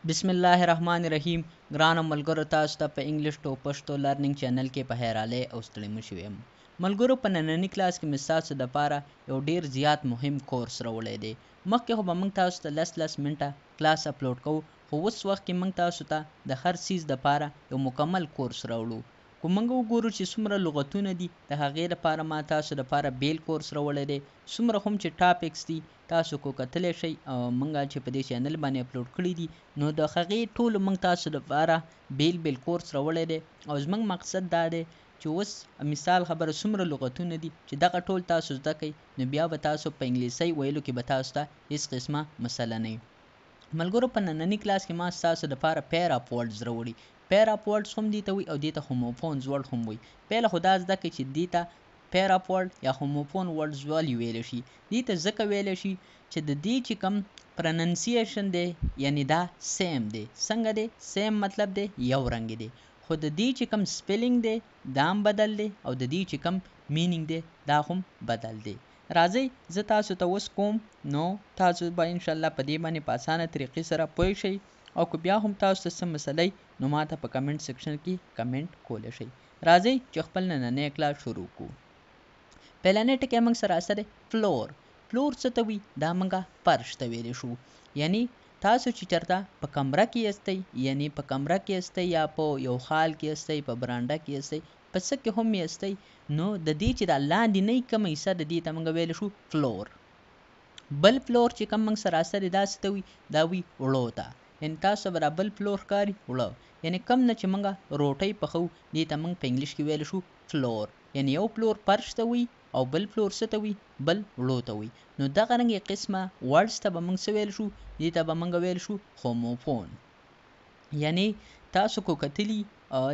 بسم الله الرحمن الرحیم. ګرانو ملګرو، تاسو ته په انګلیش ټو پښتو لرننګ چینل کې په خیرالی او ستړي مشي ویم. ملګرو، په ننني کلاس کې مې ستاسو دپاره یو ډیر زیات مهم کورس راوړی دی. مخکې خو به موږ تاسو ته لس لس منټه کلاس اپلوډ کوو، خو اوس وخت کې موږ تاسو ته د هر څیز دپاره یو مکمل کورس راوړو. که موږ وګورو چې څومره لغتونه دي، د هغې لپاره ما تاسو لپاره بیل کورس راوړی دی. څومره هم چې ټاپکس دي، تاسو کو کتلی شئ، موږ چې په دې چینل باندې اپلوډ کړي دي، نو د هغې ټولو موږ تاسو لپاره بیل بیل کورس راوړی دی. او زموږ مقصد دا دی چې اوس مثال خبره څومره لغتونه دي چې دغه ټول تاسو زده کړئ، نو بیا به تاسو په انګلیسي ویلو کې به تاسو ته هیڅ قسمه مسله نه وي. ملګرو، په ننني کلاس کې ما ستاسو لپاره پیر اف ورډز راوړي. پیر اف ورډز هم دې ته وایي او دې ته هوموفونز ورډ هم وایي. پهله خو دا زده کړئ چې دې ته پیر اف ورډ یا هوموفون ورډز ولې ویلی شي. دې ته ځکه ویلی شي چې د دې چې کوم پرننسیشن دی، یعنی دا سیم دی. څنګه دی سیم؟ مطلب دی یو رنګ دی، خو د دې چې کوم سپیلینګ دی دا هم بدل دی او د دې چې کوم مینینګ دی دا هم بدل دی. راځئ، زه تاسو ته اوس کوم، نو تاسو به انشاءالله په دې باندې په اسانه طریقې سره پوه شئ. او که بیا هم تاسو ته څه مسله نو ما ته په کمنټ سیکشن کې کمنټ کولی شئ. راځئ چې خپل نننی کلاس شروع کړو. پهلنی ټکی موږ سره څه دی؟ فلور. فلور څه ته وي؟ دا موږ فرش ته ویلی شو. یعنی تاسو چې چېرته په کمره کې یاستئ، یعنی په کمره کې یاستئ یا په یو خال کې یاستئ، په برانډه کې یاستئ، په څه کې هم یاستئ، نو د دې چې دا لاندې نه کومه حصه د دې ته موږ ویلی شو فلور. بل فلور چې کوم موږ سره څه دی؟ دا څه ته وي؟ دا وي اوړو ته. یعنی تاسو به دا بل فلور ښکاري، اوړه، یعنی کوم نه چې موږ روټۍ پخوو، دې ته موږ په انګلیش کې ویلی شو فلور. یعنی یو فلور فرش ته وي او بل فلور څه ته وي؟ بل اوړو ته وي. نو دغه رنګې قسمه ورډز ته به موږ څه ویل شو؟ دې ته به موږ ویل شو هوموفون. یعنی تاسو کو کتلی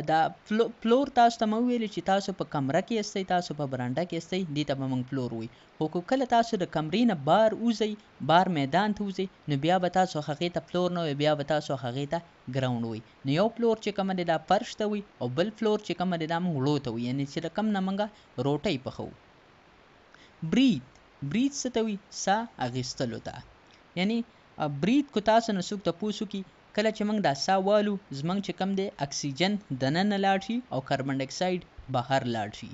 دا فلور، تاسو ته مو ویل چې تاسو په کمره کې یاستئ، تاسو په برانډه کې یاستئ، دې ته به موږ فلور وایو. خو که کله تاسو د کمرې نه بار وځئ، بار میدان ته وځئ، نو بیا به تاسو هغې ته فلور نه وایئ، بیا به تاسو هغې ته ګراوند وایئ. نو یو فلور چې کومه دی دا فرش ته وایي او بل فلور چې کومه دی دا موږ اوړو ته وایي، یعنی چې د کوم نه موږ روټۍ پخوو. بریت. بریت څه ته وایي؟ ساه اخیستلو ته. یعنی بریت کو تاسو نه څوک تپوس وکړي، کله چې موږ دا ساه والو، زموږ چې کوم دی اکسیجن دننه لاړ شي او کاربن ډای اکساید بهر لاړ شي،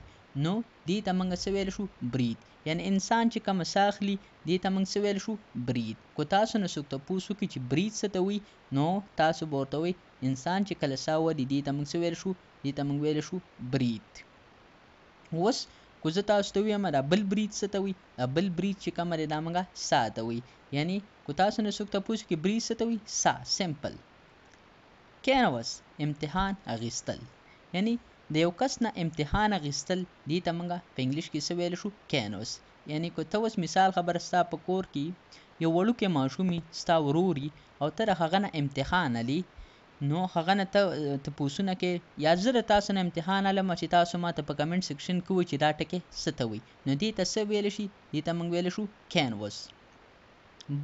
نو دې ته موږ څه ویل شو؟ بریت. یعنی انسان چې کومه ساه اخلي، دې ته موږ څه ویل شو؟ بریت. کو تاسو نه څوک تپوس وکړي چې بریت څه ته وایي، نو تاسو به ورته وایي انسان چې کله ساه والي، دې ته موږ څه ویل شو؟ دې ته موږ ویل شو بریت. اوس کو زه تاسو ته ووایم دا بل بریت څه ته وایي، دا بل بریت چې کومه دی دا موږ ساه ته وایي. یعنی کو تاسو نه څوک تپوس وکړي بریت څه ته وایي؟ ساه، سمپل. کینوس، امتحان اخیستل. یعنی د یو کس نه امتحان اخیستل، دې ته موږ په انګلیش کې څه ویلی شو؟ کینوس. یعنی که ته اوس مثال خبره ستا په کور کې یو وړوکی ماشوم وي، ستا ورور وي، او ته د هغه نه امتحان الې، نو هغه نه ته تپوسونه کې، یا زه د تاسو نه امتحان الم چې تاسو ما ته په کمنټ سیکشن کې ووایئ چې دا ټکی څه ته وایي، نو دې ته څه ویلی شي؟ دې ته موږ ویلی شو کینوس.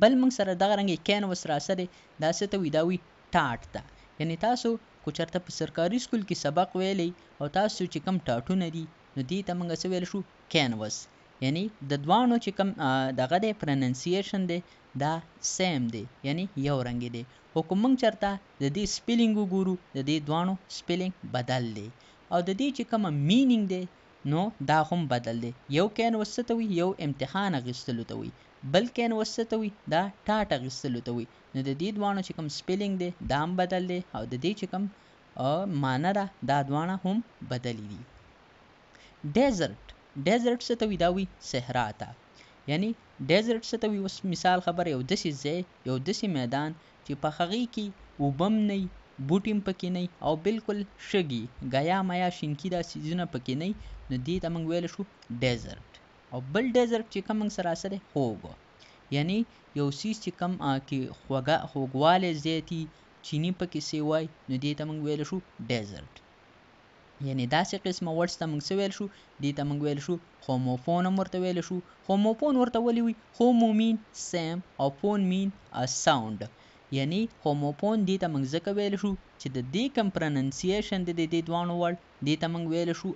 بل موږ سره دغه رنګې کینوس راسه دی، دا څه ته وایي؟ دا وایي ټاټ ته. یعنی تاسو کو چېرته په سرکاري سکول کې سبق ویلی او تاسو چې کوم ټاټونه دي، نو دې ته موږ څه ویلی شو؟ کینوس. یعنی د دواړو چې کوم دغه دی پرننسیشن دی دا سیم دی، یعنی یو رنګ دی، خو که موږ چېرته د دې سپیلینګ وګورو، د دې دواړو سپیلینګ بدل دی او د دې چې کومه مینینګ دی نو دا هم بدل دی. یو کینوس څه ته وایي؟ یو امتحان اخیستلو ته وایي. بل کینوس څه ته وایي؟ دا ټاټ اخیستلو ته وایي. نو د دې دواړو چې کوم سپیلینګ دی دا هم بدل دی او د دې چې کوم معنی ده دا دواړه هم بدلې دي. ډیزرټ. ډیزرټ څه ته وایي؟ دا وایي صحرا ته. یعنی ډیزرټ څه ته وایي؟ اوس مثال خبره یو داسې ځای، یو داسې میدان چې په هغې کې اوبه هم نه وي، بوټي هم پکې نه وي او بالکل شګې، ګیا میا، شینکي دا څیزونه پکې نه وي، نو دې ته موږ ویلی شو ډیزرټ. او بل ډیزرټ چې کوم موږ سره څه دی؟ خوږ. یعنی یو څیز چې کوم کې خوږه خوږوالی زیات وي، چیني پکې سیوای، نو دې ته موږ ویلی شو ډیزرټ. یعنی داسې قسمه ورډز ته موږ څه ویل شو؟ دې ته موږ ویل شو هوموفون هم ورته ویلی شو. هوموفون ورته ولې وي؟ هومو مین سیم او فون مین ساوند. یعنی هوموفون دې ته موږ ځکه ویلی شو چې د دې کوم پرننسیشن دی د دې دواړو ورډ، دې ته موږ ویلی شو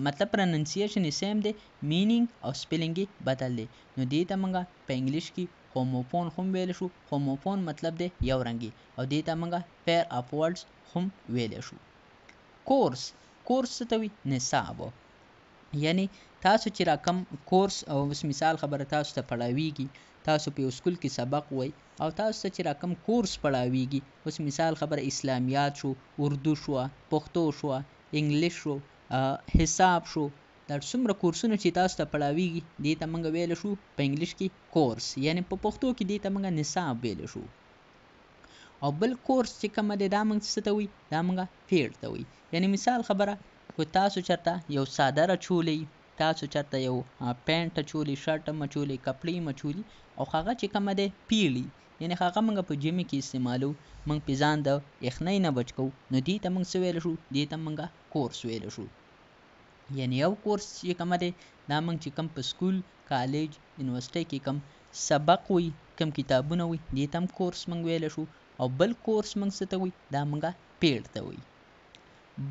مطلب پرننسیشن یې سیم دی، مینینګ او سپیلینګ یې بدل دی، نو دې ته موږ په انګلیش کې هوموفون هم ویلی شو. هوموفون مطلب دی یو رنګي، او دې ته موږ پیر اف ورډز هم ویلی شو. کورس، کورس څه ته وي؟ نصاب. یعنی تاسو چې را کم کورس، او اوس مثال خبره تاسو ته پړاویږي، تاسو په یو سکول کې سبق وای او تاسو ته چې را کم کورس پړاویږي، اوس مثال خبره اسلامیات شو، اردو شو، پښتو شو، انګلیش شو، حساب شو، دا څومره کورسونه چې تاسو ته پړاویږي دې ته موږ ویلی شو په انګلیش کې کورس، یعنی په پښتو کې دې ته موږ نصاب ویلی شو. او بل کورس چې کومه دی دا موږ څه ته وایي؟ دا موږ پیړ ته وایي. یعنی مثال خبره که تاسو چېرته یو څادر اچولی، تاسو چېرته یو پینټ اچولی، شرټ هم اچولی، کپړې هم اچولي، او هغه چې کومه دی پیړي، یعنی هغه موږ په ژمي کې استعمالو، موږ په ځان د یخنۍ نه بچ کوو، نو دې ته موږ څه ویلی شو؟ دې ته موږ کورس ویلی شو. یعنی یو کورس چې کومه دی دا موږ چې کوم په سکول، کالج، یونیورسټۍ کې کوم سبق وي، کوم کتابونه وي، دې ته هم کورس موږ ویلی شو. او بل کورس موږ څه ته وایي؟ دا موږ پیړ ته وایي.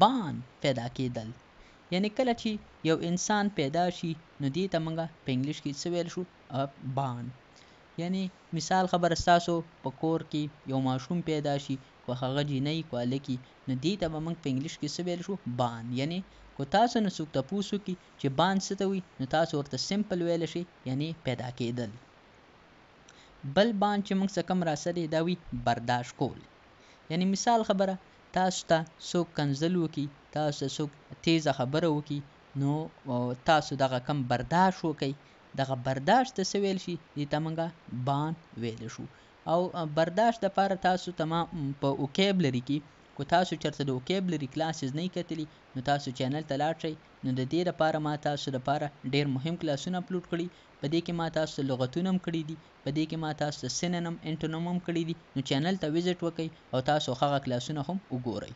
بان، پیدا کېدل، یعنی کله چې یو انسان پیدا شي نو دې ته موږ په انګلیش کې څه ویلی شو؟ بان. یعنی مثال خبره ستاسو په کور کې یو ماشوم پیدا شي، که هغه جینۍ که هلک وي، نو دې ته به موږ په انګلیش کې څه ویلی شو؟ بان. یعنی که تاسو نه څوک تپوس وکړي چې بان څه ته وایي، نو تاسو ورته سمپل ویلی شئ، یعنی پیدا کېدل. بل بان چې موږ څه کم راسه دی دا وي برداشت کول. یعنی مثال خبره تاسو ته څوک کنځل وکړي، تاسو ته څوک تیزه خبره وکړي، نو تاسو دغه کم برداشت وکړئ، دغه برداشت ته څه ویل شي؟ دې ته موږ بان ویلی شو. او برداشت دپاره تاسو ته ما په وکیبلري کې، که تاسو چېرته د وکیبلري کلاسز نه کتلي نو تاسو چینل ته لاړ شئ، نو د دې دپاره ما تاسو دپاره ډېر مهم کلاسونه اپلوډ کړي. په دې کې ما تاسو ته لغتونه هم کړي دي، په دې کې ما تاسو ته سینونم انټونم هم کړي دي، نو چینل ته ویزیټ وکړئ او تاسو هغه کلاسونه هم وګورئ.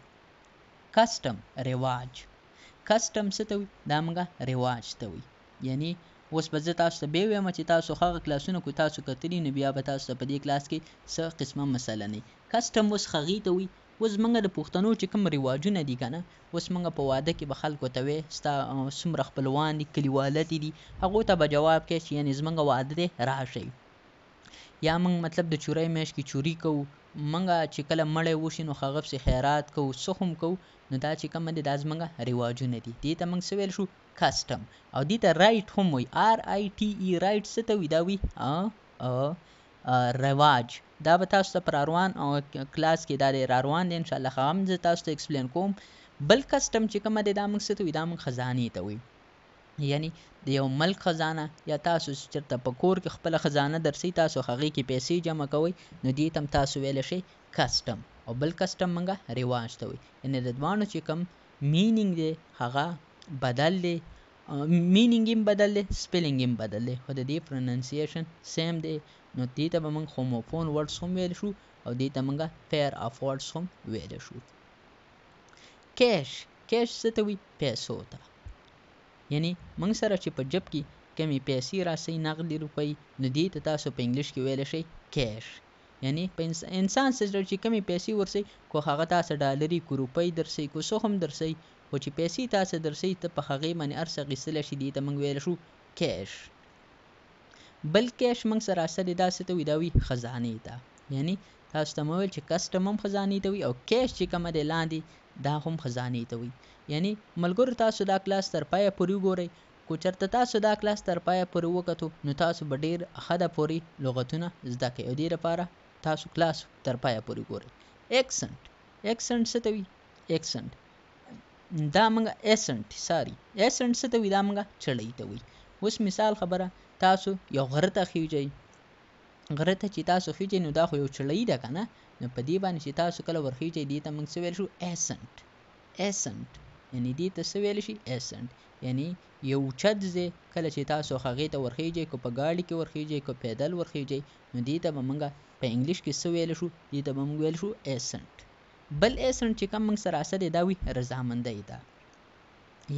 کسټم، رواج. کسټم څه ته وایي؟ دا موږ رواج ته وایي. یعنی اوس به زه تاسو ته بیا ووایم چې تاسو هغه کلاسونه که تاسو کتلي نو بیا به تاسو ته په دې کلاس کې څه قسمه مسله نه وي. کسټم اوس هغې ته وایي، اوس زمونږ د پښتنو چې کوم رواجونه دي که نه، اوس مونږ په واده کې به خلکو ته وایي ستا څومره خپلوان دي، کلیواله دي دي، هغو ته به جواب کوي چې یعنی زمونږ واده دی راشئ. یا مونږ مطلب د چورۍ میاشت کې چوري کوو، مونږ چې کله مړی وشي نو هغه پسې خیرات کوو، څه هم کوو، نو دا چې کومه دی دا زمونږ رواجونه دي، دې ته مونږ څه ویل شو؟ کسټم. او دې ته رایټ هم وایي، آر آی ټي ای، رایټ څه ته وایي؟ دا وایي رواج. دا به تاسو ته په راروان کلاس کې دا دی راروان دی انشاءالله، هغه هم زه تاسو ته اکسپلین کوم. بل کسټم چې کومه دی دا موږ څه ته وایي؟ دا موږ خزانې ته وایي. یعنی د یو ملک خزانه، یا تاسو چې چېرته په کور کې خپله خزانه درسئ، تاسو هغې کې پیسې جمع کوئ، نو دې ته هم تاسو ویلی شئ کسټم. او بل کسټم موږ رواج ته وایي. یعنی د دواړو چې کوم مینینګ دی هغه بدل دی، مینینګ یې بدل دی، سپیلینګ یې بدل دی، خو د دې پروننسیشن سیم دی. نو دې ته به موږ هوموفون ورډز هم ویلی شو او دې ته موږ پیر اف ورډز هم ویلی شو. کیش، کیش څه ته وایي؟ پیسو ته. یعنی موږ سره چې په جب کې کمې پیسې راسئ، نغدې روپۍ، نو دې ته تاسو په انګلیش کې ویلی شئ کیش. یعنی په انسان سره چې کمې پیسې ورسئ، که هغه تاسو ډالري که روپۍ درسئ که څه هم درسئ، خو چې پیسې تاسو درسئ ته په هغې باندې هر څه اخیستلی شي، دې ته موږ ویلی شو کیش. بل کیش موږ سره اصل دا څه ته وایي؟ دا وایي خزانې ته. یعنی تاسو ته مو ویل چې کسټم هم خزانې ته وایي او کیش چې کومه دی لاندې دا هم خزانې ته وایي. یعنی ملګرو تاسو دا کلاس تر پایه پورې وګورئ، که چېرته تاسو دا کلاس تر پایه پورې وکتو نو تاسو به ډېر حده پورې لغتونه زده کړئ، او دې لپاره تاسو کلاس تر پایه پورې ګورئ. اکسنټ، اکسنټ څه ته وایي؟ اکسنټ دا موږ اسنټ، ساری، اسنټ څه ته وایي؟ دا موږ چړۍ ته وایي. اوس مثال خبره تاسو یو غره ته خیژئ، غره ته چې تاسو خیژئ نو دا خو یو چړۍ ده که نه، نو په دې باندې چې تاسو کله ورخیژئ دې ته موږ څه ویل شو؟ اسنټ. اسنټ یعنی دې ته څه ویل شي؟ اسنټ. یعنی یو اوچت ځای کله چې تاسو هغې ته ورخیژئ، که په ګاډي کې ورخیژئ که پیدل ورخیژئ، نو دې ته به موږ په انګلیش کې څه ویل شو؟ دې ته به موږ ویل شو اسنټ. بل اسنټ چې کوم موږ سره اصل دی دا وي رضامندۍ ته.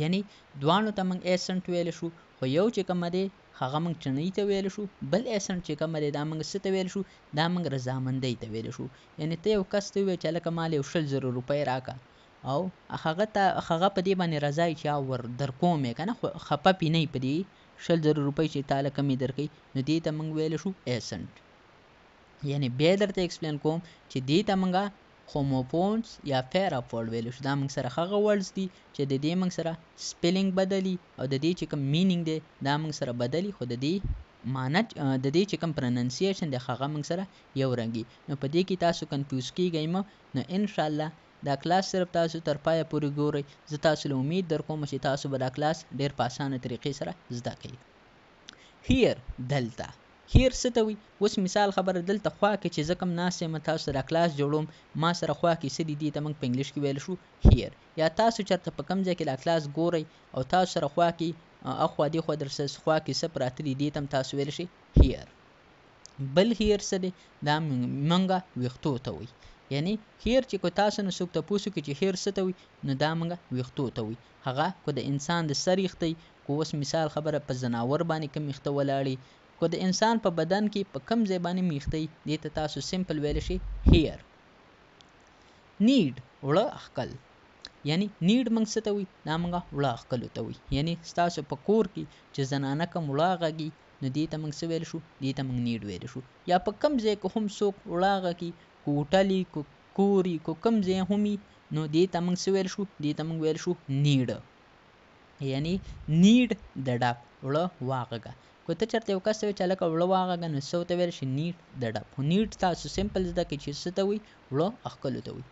یعنی دواړو ته موږ اسنټ ویلی شو، خو یو چې کومه دی هغه موږ چڼۍ ته ویلی شو، بل اسنټ چې کومه دی دا موږ څه ته ویلی شو؟ دا موږ رضامندۍ ته ویلی شو. یعنی ته یو کس ته ووایې چې هلکه ما له یو 20,000 روپۍ راکړه، او هغه ته هغه په دې باندې رضا یې چې ور درکوم یې که نه، خو خفه پې نه یې په دې 20,000 روپۍ چې تا له کمې درکوي، نو دې ته موږ ویلی شو اسنټ. یعنی بیا درته ایکسپلین کوم چې دې ته مونږه هوموفونز یا فیر اف ورډ ویلی شو. دا مونږ سره هغه ورډز دي چې د دې مونږ سره سپیلینګ بدلی او د دې چې کوم مینینګ دی دا مونږ سره بدلی، خو د دې معنی د دې چې کوم پرننسیشن دی هغه مونږ سره یو رنګي. نو په دې کې تاسو کنفیوز کیږئ مه. نو ان شاء الله دا کلاس صرف تاسو تر پایه پورې ګورئ. زه تاسو له امید در کوم چې تاسو به دا کلاس ډیر په اسانه طریقې سره زده کړئ. هیر دلته هیر څه ته وي؟ اوس مثال خبره دلته خوا کې چې زه کوم ناست یم تاسو سره کلاس جوړوم، ما سره خوا کې څه دي دې ته موږ په انګلیش کې ویل شو هیر. یا تاسو چېرته په کوم ځای کې دا کلاس ګورئ او تاسو سره خوا کې اخوا دې خوا درسره خوا کې څه پراته دي دې ته هم تاسو ویل شئ هیر. بل هیر څه دی؟ دا مونږه ویښتو ته وایي. یعنی هیر چې کو تاسو نه څوک تپوس وکړي چې هیر څه ته وایي نو دا مونږه ویښتو ته وایي. هغه کو د انسان د سر ویښته وي، کو اوس مثال خبره په ځناور باندې کوم ویښته ولاړي، کو د انسان په بدن کې په کوم ځای باندې ویښته وي، دې ته تاسو سمپل ویلی شئ هیر. نیډ وړه ښکل، یعنی نیډ موږ څه ته وایي؟ دا موږ وړه ښکلو ته وایي. یعنی ستاسو په کور کې چې زنانه کوم وړه غږي نو دې ته موږ څه ویلی شو؟ دې ته موږ نیډ ویلی شو. یا په کوم ځای کې هم څوک وړه غږي، کو هوټل وي، کو کور وي، کو کوم ځای هم وي، نو دې ته موږ څه ویلی شو؟ دې ته موږ ویلی شو نیډ. یعنی نیډ د ډب وړه واغږه. که ته چېرته یو کس ته وایې چې هلکه وړه واغږه نو څه ورته ویلی شي؟ نیډ د ډب. خو نیډ تاسو سمپل زده کړئ چې څه ته وایي؟ وړه ښکلو ته وایي.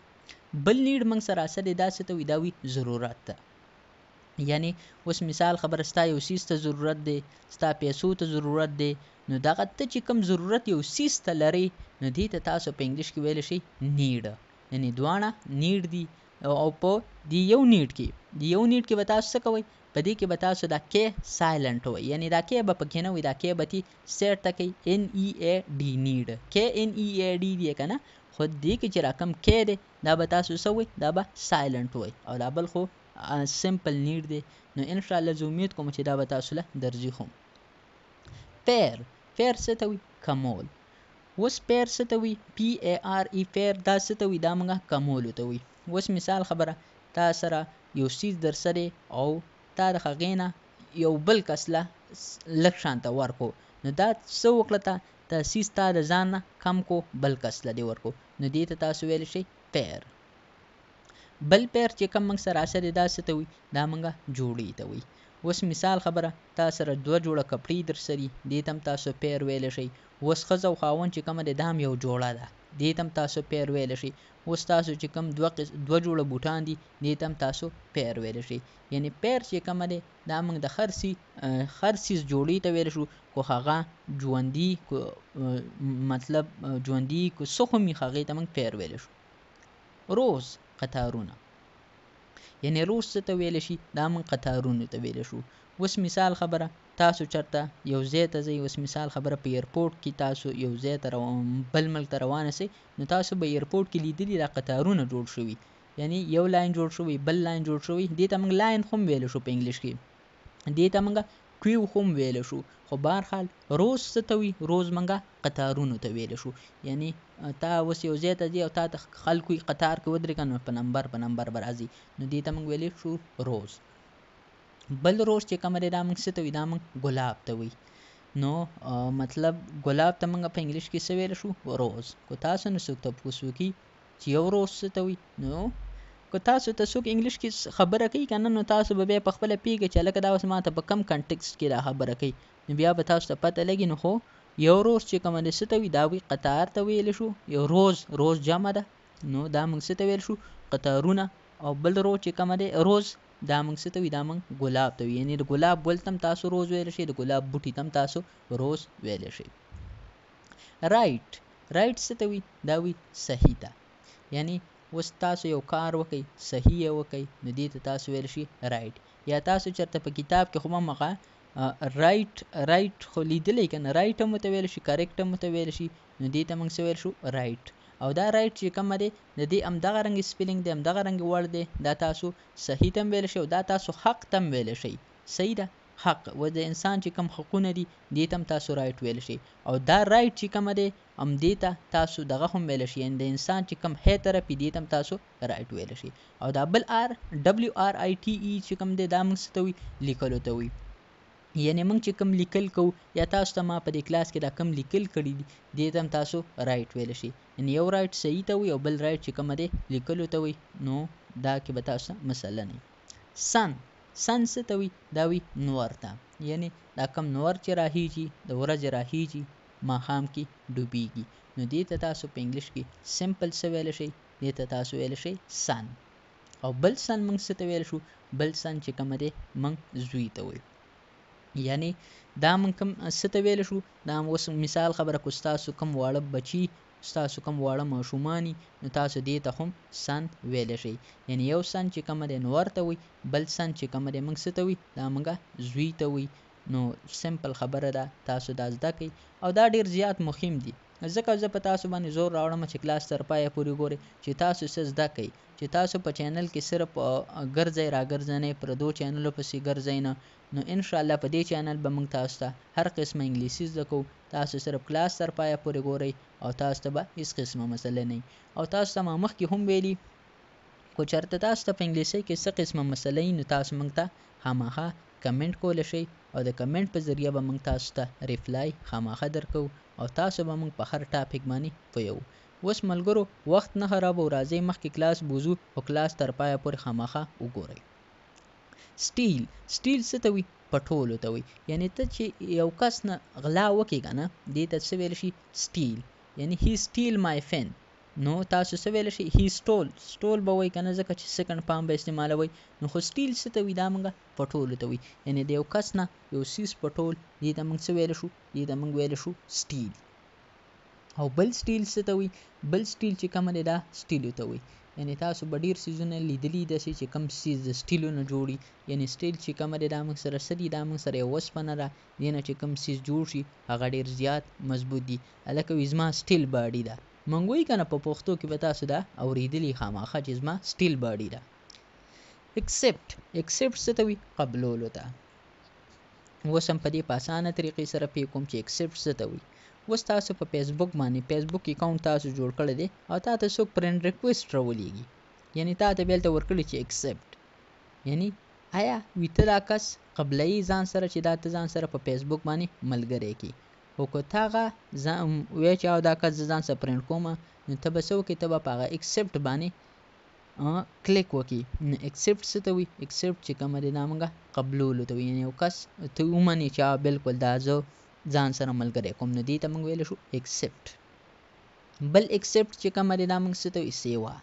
بل نیډ موږ سره څه دی؟ دا څه ته وایي؟ دا وایي ضرورت ته. یعنی اوس مثال خبره ستا یو څیز ته ضرورت دی، ستا پیسو ته ضرورت دی، نو دغه ته چې کوم ضرورت یو څیز ته لرې نو دې ته تاسو په انګلیش کې ویلی شئ نیډ. یعنی دواړه نیډ دي. او په دې یو نیډ کې، دې یو نیډ کې به تاسو څه کوئ؟ په دې کې به تاسو دا کې سایلنټ وئ، یعنی دا کې به پکې نه وي، دا کې به تی سیټ ته کوي ان ای ای ډي نیډ، کې ان ای ای ډي دی که نه، خو دې کې چې رقم کې دی دا به تاسو څه وئ؟ دا به سایلنټ وئ. او دا بل خو سمپل نیډ دی. نو ان شاء الله زه امید کوم چې دا به تاسو له درځي. هم پیر، پیر څه ته وي؟ کمول. اوس پیر څه ته وي؟ پی ای آر ای پیر دا څه ته وي؟ دا موږ کمولو ته وي. اوس مثال خبره تا سره یو څیز درسره او تا د هغې نه یو بل کس له لږ شانته ورکو، نو دا څه وکړه؟ تا دا څیز تا د ځان نه کم کو بل کس له دې ورکو، نو دې ته تاسو ویلی شئ پیر. بل پیر چې کوم موږ سره څه دی دا څه ته وي؟ دا موږ جوړې ته وي. اوس مثال خبره تا سره دوه جوړه کپړې درسره دي، دې ته هم تاسو پیر ویلی شئ. اوس ښځه او خاوند چې کومه دی دا هم یو جوړه ده، دې ته هم تاسو پیر ویلی شئ. اوس تاسو چې کوم دوه جوړه بوټان دي دې ته هم تاسو پیر ویلی شئ. یعنی پیر چې کومه دی دا موږ د هر څیز جوړې ته ویلی شو، کو هغه ژوندي، کو مطلب ژوندي، کو څه هم وي هغې ته موږ پیر ویلی شو. روز قطارونه، یعنی روز څه ته ویلی شي؟ دا موږ قطارونو ته ویلی شو. اوس مثال خبره تاسو چېرته یو ځای ته ځئ، اوس مثال خبره په ایرپورټ کې تاسو یو ځای ته بل ملک ته روانه سئ، نو تاسو به ایرپورټ کې لیدلي دا قطارونه جوړ شوي، یعنی یو لاین جوړ شوی بل لاین جوړ شوی، دې ته موږ لاین هم ویلی شو په انګلیش کې، دې ته موږ queue هم ویلی شو. خو بهرحال روز څه ته وي؟ روز موږ قطارونو ته ویلی شو. یعنی تا اوس یو ځای ته ځې او تا ته خلکو یې قطار کې ودرېږه نو په نمبر په نمبر به راځي، نو دې ته موږ ویلی شو روز. بل روز چې کومه دی دا موږ څه ته وي؟ دا موږ ګلاب ته وي. نو مطلب ګلاب ته موږ په انګلیش کې څه ویلی شو؟ روز. که تاسو نه څوک تپوس وکړي چې یو روز څه ته وي، نو که تاسو ته څوک انګلیش کې خبره کوي که نه، نو تاسو به بیا په خپله پوهېږئ چې هلکه دا اوس ما ته په کم کنټکسټ کې دا خبره کوي، نو بیا به تاسو ته پته لګي. نو خو یو روز چې کومه دی څه ته وي؟ دا وي قطار ته ویلی شو. یو روز، روز جمع ده، نو دا موږ څه ته ویلی شو؟ قطارونه. او بل روز چې کومه دی روز، دا موږ څه ته وي؟ دا موږ ګلاب ته وي. یعنی د ګلاب ګل ته هم تاسو روز ویلی شئ، د ګلاب بوټي ته هم تاسو روز ویلی شئ. رایټ، رایټ څه ته وي؟ دا وي صحیح ته. یعنی اوس تاسو یو کار وکئ، صحیح یې وکئ، نو دې ته تاسو ویلی شئ رایټ. یا تاسو چېرته په کتاب کې خو به هغه رایټ، رایټ خو لیدلی که نه، رایټ هم ورته ویلی شي، کریکټ هم ورته ویلی شي، نو دې ته موږ څه ویلی شو؟ رایټ. او دا رایټ چې کومه دی د دې همدغه رنګ سپیلینګ دی، همدغه رنګ ورډ دی، دا تاسو صحیح ته هم ویلی شئ او دا تاسو حق ته هم ویلی شئ. صحیح ده، حق و د انسان چې کوم حقونه دي دې ته هم تاسو رایټ ویلی شئ. او دا رایټ چې کومه دی هم دې ته تاسو دغه هم ویلی شئ، یعنی د انسان چې کوم هی طرف وي دې ته هم تاسو رایټ ویلی شئ. او دا بل آر ډبلیو آر آی ټي ای چې کوم دی دا موږ څه ته وایي؟ لیکلو ته وایي. یعنی موږ چې کوم لیکل کوو یا تاسو ته ما په دې کلاس کې دا کوم لیکل کړي دي، دې ته هم تاسو رایټ ویلی شئ. یعنی یو رایټ صحیح ته وي او بل رایټ چې کومه دی لیکلو ته وي، نو دا کې به تاسو ته مسله نه وي. سن، سن څه ته وي؟ دا وي نور ته، یعنی دا کوم نور چې راخیږي د ورځې راخیږي ماښام کې ډوبیږي، نو دې ته تاسو په انګلیش کې سمپل څه ویلی شئ؟ دې ته تاسو ویلی شئ سن. او بل سن موږ څه ته ویلی شو؟ بل سن چې کومه دی موږ زوی ته وایو. یعنی دا موږ کوم څه ته ویلی شو؟ دا اوس مثال خبره کو ستاسو کوم واړه بچي، ستاسو کوم واړه ماشومان وي، نو تاسو دې ته هم سن ویلی شئ. یعنی یو سن چې کومه دی نور ته وایي، بل سن چې کومه دی موږ څه ته وایي؟ دا موږ زوی ته وایي. نو سمپل خبره ده، تاسو دا زده کړئ او دا ډیر زیات مهم دي، ځکه زه په تاسو باندې زور راوړم چې کلاس تر پایه پورې ګورئ چې تاسو څه زده کړئ، چې تاسو په چینل کې صرف ګرځئ راګرځئ نه، پردو چینلو پسې ګرځئ نه. نو انشاءالله په دې چینل به موږ تاسو ته هر قسمه انګلیسي زده کوو. تاسو صرف کلاس تر پایه پورې ګورئ او تاسو ته به هیڅ قسمه مسله نه وي. او تاسو ته ما مخکې هم ویلي، که چېرته تاسو ته په انګلیسي کې څه قسمه مسله وي، نو تاسو موږ ته خامخا کمنټ کولی شئ او د کمنټ په ذریعه به موږ تاسو ته ریپلای خامخا درکوو او تاسو به موږ په هر ټاپک باندې پوهوو. اوس ملګرو وخت نه خرابوو، راځئ مخکې کلاس بوځو، خو کلاس تر پایه پورې خامخا وګورئ. سټیل، سټیل څه ته وي؟ پټولو ته وي. یعنی ته چې یو کس نه غلا وکې که نه، دې ته څه ویل شي؟ سټیل. یعنی هی سټیل مای فین، نو تاسو څه ویل شئ؟ هی سټول، سټول به وایي که نه، ځکه چې سیکنډ فارم به استعمالوئ. نو خو سټیل څه ته وي؟ دا موږ پټولو ته وي. یعنی د یو کس نه یو څیز پټول، دې ته موږ څه ویلی شو؟ دې ته موږ ویلی شو سټیل. او بل سټیل څه ته وي؟ بل سټیل چې کومه دی دا سټیلو ته وي. یعنی تاسو به ډېر څیزونه لیدلي داسې چې کوم څیز د سټیلو نه جوړ وي. یعنی سټیل چې کومه دی دا موږ سره څه دي؟ دا موږ سره یو اوسپنه ده، دې نه چې کوم څیز جوړ شي هغه ډېر زیات مضبوط دي. هلکه وي زما سټیل باډي ده، موږ وایي که نه په پښتو کې به تاسو دا اورېدلي خامخا چې زما سټیل باډي ده. اکسپټ، اکسپټ څه ته وي؟ قبلولو ته. اوس هم په دې په اسانه طریقې سره پې کوم چې اکسپټ څه ته وي. اوس تاسو په فیسبوک باندې فیسبوک اکاونټ تاسو جوړ کړی دی او تا ته څوک فرند ریکویسټ راولېږي، یعنی تا ته بیا هلته ورکړي چې اکسپټ، یعنی آیا وي ته دا کس قبلوي ځان سره چې دا ته ځان سره په فیسبوک باندې ملګری کړي. خو که ته هغه ځان وایې چې او دا کس زه ځان سره فرند کوم، نو ته به څه وکړې؟ ته به په هغه اکسپټ باندې کلیک وکړي. نو اکسپټ څه ته وي؟ اکسپټ چې کومه دی دا موږ قبلولو ته وي. یعنی یو کس ته ومنې چې بالکل دا زه ځان سره ملګری کوم، نو دې ته موږ ویلی شو اکسپټ. بل اکسپټ چې کومه دی دا موږ څه ته وي؟ سیوا.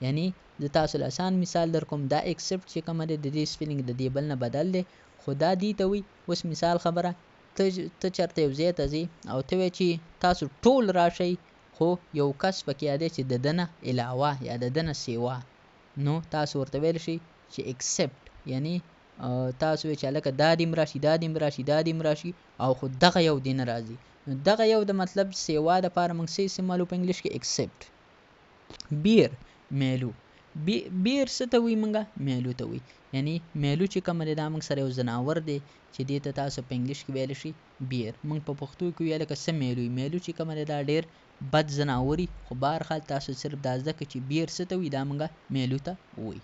یعنی زه تاسو له اسان مثال در کوم، دا اکسپټ چې کومه دی د دې سپیلینګ د دې بل نه بدل دی، خو دا دې ته وي. اوس مثال خبره، ته چېرته یو ځای ته ځې او ته وایې چې تاسو ټول راشئ، خو یو کس پکې یادی چې د ده نه علاوه یا د ده نه سیوا، نو تاسو ورته ویلی شئ چې اکسپټ. یعنی تاسو وایئ چې هلکه دا دې هم راشي، دا دې هم راشي، دا دې هم راشي، او خو دغه یو دې نه راځي. نو دغه یو د مطلب سیوا دپاره موږ څه استعمالو په انګلیش کې؟ اکسپټ. بیر، میلو. بیر څه ته وایي؟ موږ میلو ته وایي. یعنی میلو چې کومه دی دا موږ سره یو ځناور دی چې دې ته تاسو په انګلیش کې ویلی شئ بیر. موږ په پښتو کې ویل که څه میلو وي. میلو چې کومه دی دا ډېر بد ځناور وي، خو بهرحال تاسو صرف دا زده کړئ چې بیر څه ته وایي، دا موږ میلو ته وایي.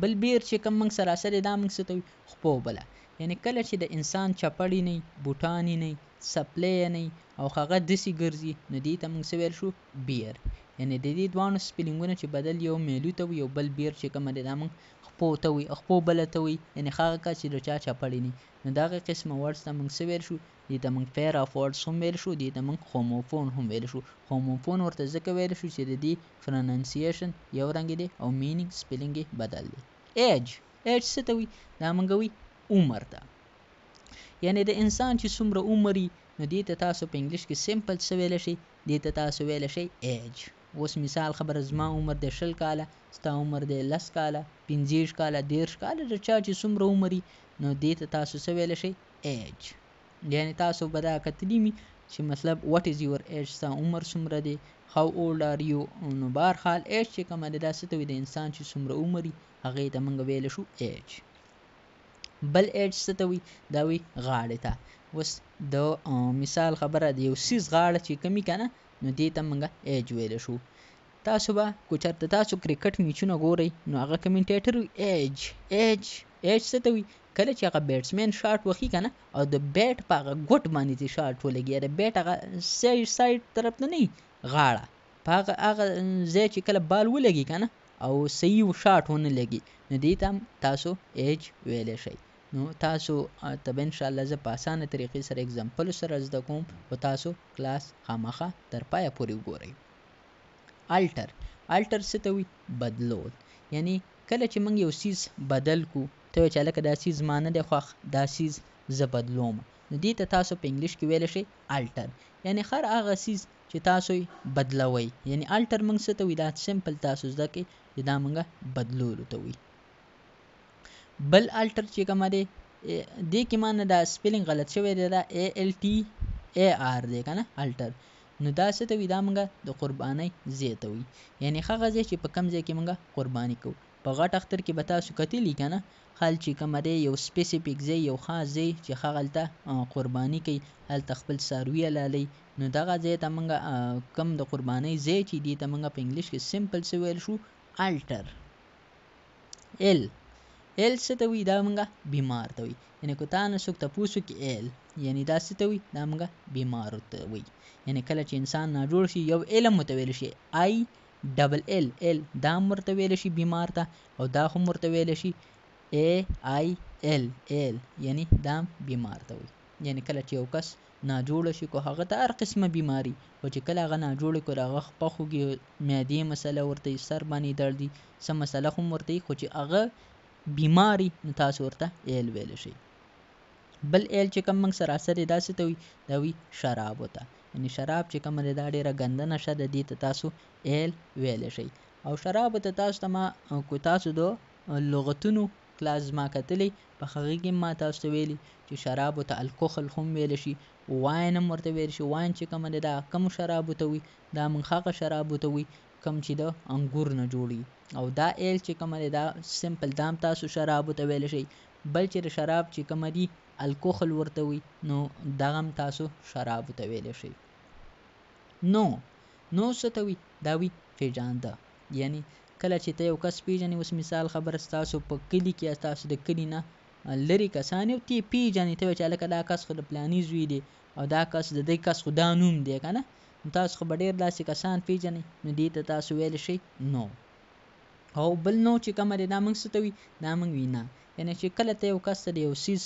بل بیر چې کوم موږ سره څه دی دا موږ څه ته وایي؟ خپو بله. یعنی کله چې د انسان چپړې نه وي، بوټان یې نه وي، څپلۍ یې نه وي او هغه داسې ګرځي، نو دې ته موږ څه ویل شو؟ بیر. یعنی د دې دواړو سپیلینګونه چې بدل یو میلو ته وي او بل بیر چې کومه دی دا موږ خپو ته وي، خپو بله ته وي. یعنی هغه کس چې د چا چپړې نه وي، نو دغه قسمه ورډز ته موږ څه ویل شو؟ دې ته موږ پیر اف ورډز هم ویل شو، دې ته موږ هوموفون هم ویل شو. هوموفون ورته ځکه ویل شو چې د دې پروننسیشن یو رنګ دی او مینینګ سپیلینګ یې بدل دی. ایج، ایج څه ته وي؟ دا موږ وایي عمر ته. یعنی د انسان چې څومره عمر وي، نو دې ته تاسو په انګلیش کې سمپل څه ویلی شئ؟ دې ته تاسو ویلی شئ ایج. اوس مثال خبره، زما عمر دی 20 کاله، ستا عمر دی 10 کاله، 25 کاله، 30 کاله، د چا چې څومره عمر وي، نو دې ته تاسو څه ویلی شئ؟ ایج. یعنی تاسو به دا کتلي وي چې مطلب وات از یور ایج، ستا عمر څومره دی، هاو اولډ آر یو. نو بهرحال ایج چې کومه دی دا څه ته وي؟ د انسان چې څومره عمر وي هغې ته موږ ویلی شو ایج. بل ایج څه ته وي؟ دا وي غاړې ته. اوس د مثال خبره، د یو څیز غاړه چې کومي که نه، نو دې ته موږ ایج ویلی شو. تاسو به که چېرته تاسو کرکټ میچونه ګورئ، نو هغه کمنټیټر وي ایج، ایج. ایج څه ته وي؟ کله چې هغه بیټسمین شاټ وهي که نه، او د بیټ په هغه ګوټ باندې چې شاټ ولګي، یا د بیټ هغه سایډ طرف ته نه وي غاړه، په هغه هغه ځای چې کله بال ولګي که نه او صحیح شاټ ونه لګي، نو دې ته هم تاسو ایج ویلی شئ. نو تاسو ته به انشاءالله زه په اسانه طریقې سره اگزامپل سره زده کوم، خو تاسو کلاس خامخا تر پایه پورې وګورئ. الټر، الټر څه ته وي؟ بدلول. یعنی کله چې موږ یو څیز بدل کو، ته وایې چې هلکه دا څیز ما نه دی خوښ، دا څیز زه بدلوم، نو دې ته تاسو په انګلیش کې ویلی شئ الټر. یعنی هر هغه څیز چې تاسو یې بدلوئ، یعنی الټر موږ څه ته وایي؟ دا سمپل تاسو زده کړئ چې دا موږ بدلولو ته وایي. بل الټر چې کومه دی، دې کې ما نه دا سپیلینګ غلط شوی دی، دا ای ال ټي ای آر دی که نه الټر. نو دا څه ته وایي؟ دا موږ د قربانۍ ځای ته وایي. یعنی هغه ځای چې په کوم ځای کې موږ قرباني کوو. په غټ اختر کې به تاسو کتلي که نه، خلک چې کومه دی یو سپیسیفیک ځای، یو خاص ځای چې هغه هلته قرباني کوي، هلته خپل څاروي حلالوي، نو دغه ځای ته موږ کوم د قربانۍ ځای چې دې ته موږ په انګلیش کې سمپل څه ویل شو؟ الټر. ال، ال څه ته وایي؟ دا موږ بیمار ته وایي. یعنی که تا نه څوک تپوس وکړي ال، یعنی دا څه ته وایي؟ دا موږ بیمارو ته وایي. یعنی کله چې انسان ناجوړ شي، یو علم ورته ویلی شي، آی ډبل ال، ال دا هم ورته ویلی شي بیمار ته، او دا هم ورته ویلی شي ای آی ال، ال یعنی دا هم بیمار ته وایي. یعنی کله چې یو کس ناجوړ شي، که هغه ته هر قسمه بیماري، خو چې کله هغه ناجوړ کړي، هغه خپه خوږي، معدې مسله ورته وي، سر باندې درد وي، څه مسله هم ورته وي، خو چې هغه بیماري نو تاسو ورته ایل ویلی شئ. بل ایل چې کوم موږ سره اثر دی، دا څه ته وایي؟ دا وایي شرابو ته. یعنی شراب چې کومه دی دا ډېره ګنده نشه ده، دې ته تاسو ایل ویلی شئ. او شرابو ته تاسو ته ما کو تاسو د لغتونو کلاس زما کتلی، په هغې کې ما تاسو ته ویلي چې شرابو ته الکحل هم ویلی شي، واین هم ورته ویلی شي. واین چې کومه دی دا کوم شرابو ته وایي؟ دا موږ هغه شرابو ته وایي کوم چې د انګور نه جوړي. او دا ایل چې کومه دی دا سمپل دا هم تاسو شرابو ته ویلی شئ. بل چې د شراب چې کومه دي الکحل ورته وایي، نو دغه هم تاسو شرابو ته ویلی شئ. نو، نو څه ته وایي؟ دا وایي پېژانده. یعنی کله چې ته یو کس پېژنې، اوس مثال خبره ستاسو په کلي کې یا ستاسو د کلي نه لرې کسان یو ته یې پېژنې، ته وایې چې هلکه دا کس خو د فلاني زوی دی، او دا کس د دې کس خو دا نوم دی که نه، نو تاسو خو به ډېر داسې کسان پېژنئ، نو دې ته تاسو ویلی شئ نو. او بل نو چې کومه دی دا موږ څه ته وایي؟ دا موږ وینا. یعنی چې کله ته یو کس ته د یو څیز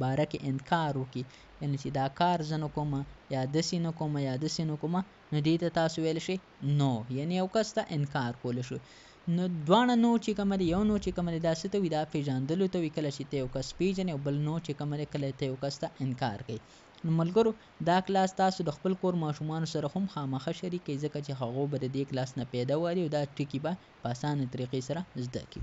باره کې انکار وکړي، یعنی چې دا کار زه نه کوم، یا داسې نه کوم، یا داسې نه کوم، نو دې ته تاسو ویلی شئ نو. یعنی یو کس ته انکار کولی شو. نو دواړه نو چې کومه دی، یو نو چې کومه دی دا څه ته وایي؟ دا پېژندلو ته وایي، کله چې ته یو کس پېژنې، او بل نو چې کومه دی کله ته یو کس ته انکار کوي. نو ملګرو دا کلاس تاسو د خپل کور ماشومانو سره هم خامخا شریک کړئ، ځکه چې هغو به د دې کلاس نه پیدا والي او دا ټکي به په اسانه طریقې سره زده کړي.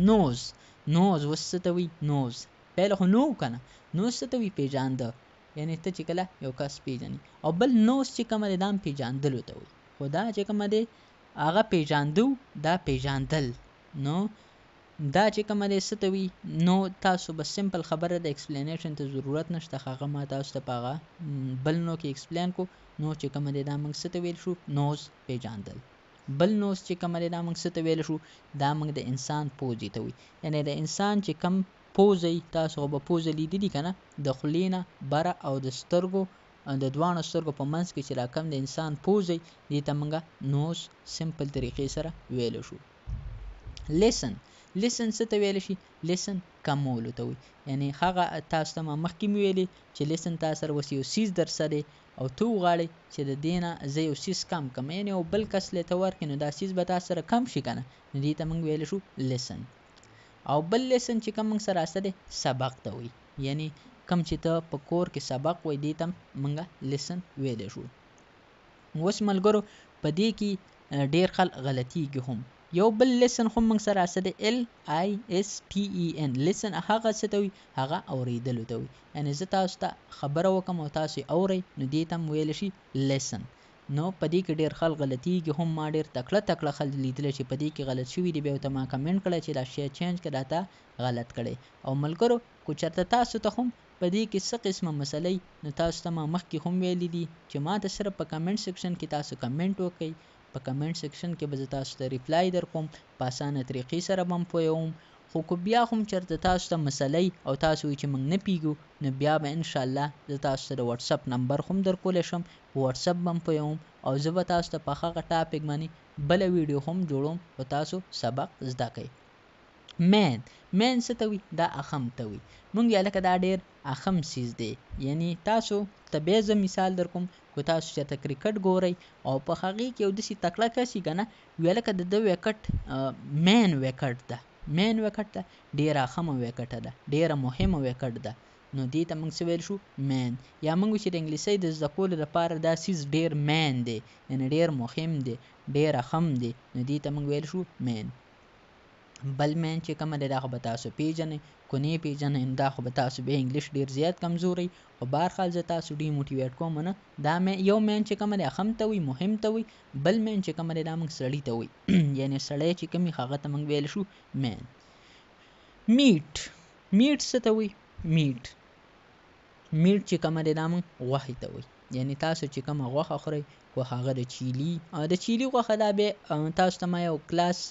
نوز، نوز اوس څه ته وایي؟ نوز پهله خو نو که نه، نوز څه ته وایي؟ پېژانده. یعنی ته چې کله یو کس پېژنې. او بل نوز چې کومه دی دا هم پېژندلو ته وایي، خو دا چې کومه دی هغه پېژاندو، دا پېژندل. نو دا چې کومه دی څه ته وایي؟ نو تاسو به سمپل خبره ده، اکسپلینیشن ته ضرورت نشته، هغه ما تاسو ته په هغه بل نو کې اکسپلین کو. نو چې کومه دی دا موږ څه ته ویل شو؟ نوز پېژندل. بل نوز چې کومه دی دا موږ څه ته ویل شو؟ دا موږ د انسان پوزې ته وایي. یعنی د انسان چې کوم پوزه وي، تاسو خو به پوزه لیدلي که نه، د خولې نه بره او د سترګو د دواړو سترګو په منځ کې چې را کوم د انسان پوزه وي، دې ته موږ نوز سمپل طریقې سره ویلی شو. لیسن، لیسن څه ته ویلی شي؟ لیسن کمولو ته وایي. یعنی هغه تاسو ته ما مخکې مې ویلي چې لیسن تا سره اوس یو څیز درسره دی او ته وغواړې چې د دې نه زه یو څیز کم کړم، یعنی یو بل کس له ته ورکړې، نو دا څیز به تا سره کم شي که نه، نو دې ته موږ ویلی شو لیسن. او بل لیسن چې کوم موږ سره هسته دی سبق ته وایي. یعنی کوم چې ته په کور کې سبق وایي، دې ته موږ لیسن ویلی شو. اوس ملګرو په دې کې ډېر خلک غلطیږي هم. یو بل لیسن هم موږ سره هسته دی ال آی اس ټي ای ان. لیسن هغه څه ته وایي؟ هغه اورېدلو ته وایي. یعنی زه تاسو ته خبره وکړم او تاسو یې اورئ، نو دې ته هم ویلی شي لیسن. نو په دې کې ډېر خلک غلطیږي هم. ما ډېر تکړه تکړه خلک لیدلی چې په دې کې غلط شوي دي، بیا ورته ما کمنټ کړی چې دا شی چینج کړه، دا تا غلط کړی. او ملګرو که چېرته تاسو ته هم په دې کې څه قسمه مسله وي، نو تاسو ته ما مخکې هم ویلي دي چې ما ته صرف په کمنټ سیکشن کې تاسو کمنټ وکړئ، په کمنټ سیکشن کې به زه تاسو ته ریپلای در کوم، په اسانه طریقې سره به هم پوهوم. خو که بیا هم چرته تاسو ته مسله وي او تاسو وایئ چې موږ نه پوهیږو، نو بیا به ان شاء الله زه تاسو ته د وټساپ نمبر هم درکولی شم، په وټساپ به هم پوهوم او زه به تاسو ته په هغه ټاپک باندې بله ویډیو هم جوړوم، خو تاسو سبق زده کړئ. مین، مین څه ته وي؟ دا اخم ته وي. مونږ یې لکه دا ډیر اخم څیز دی، یعنی تاسو ته بیا زه مثال درکوم، که تاسو چېرته کرکټ ګورئ او په هغې کې یو داسې تکړه کس وي که نه، وي لکه د ده ویکټ مین ویکټ ده، مین ویکټ ده، ډیره اخمه ویکټه ده، ډیره مهمه ویکټ ده، نو دې ته موږ څه ویل شو؟ مین. یا موږ چې د انګلیسۍ د زده کولو لپاره دا څیز ډیر مین دی، یعنی ډیر مهم دی، ډیر اخم دی، نو دې ته موږ ویل شو مین. بل مین چې کومه دی دا خو به تاسو پیژنئ، که نه یې پیژنئ نو دا خو به تاسو بیا انګلیش ډیر زیات کمزوري، خو بهرحال زه تاسو ډي موټیویټ کوم نه. دا یو مین چې کومه دی اخم ته وي، مهم ته وي، بل مین چې کومه دی دا موږ سړي ته وي، یعنی سړی چې کوم وي هغه ته موږ ویل شو مین. میټ، میټ څه ته وي؟ میټ، میټ چې کومه دی دا موږ غوښې ته وي، یعنی تاسو چې کومه غوښه خورئ کو هغه د چیلي، د چیلي غوښه دا بیا تاسو ته ما یو کلاس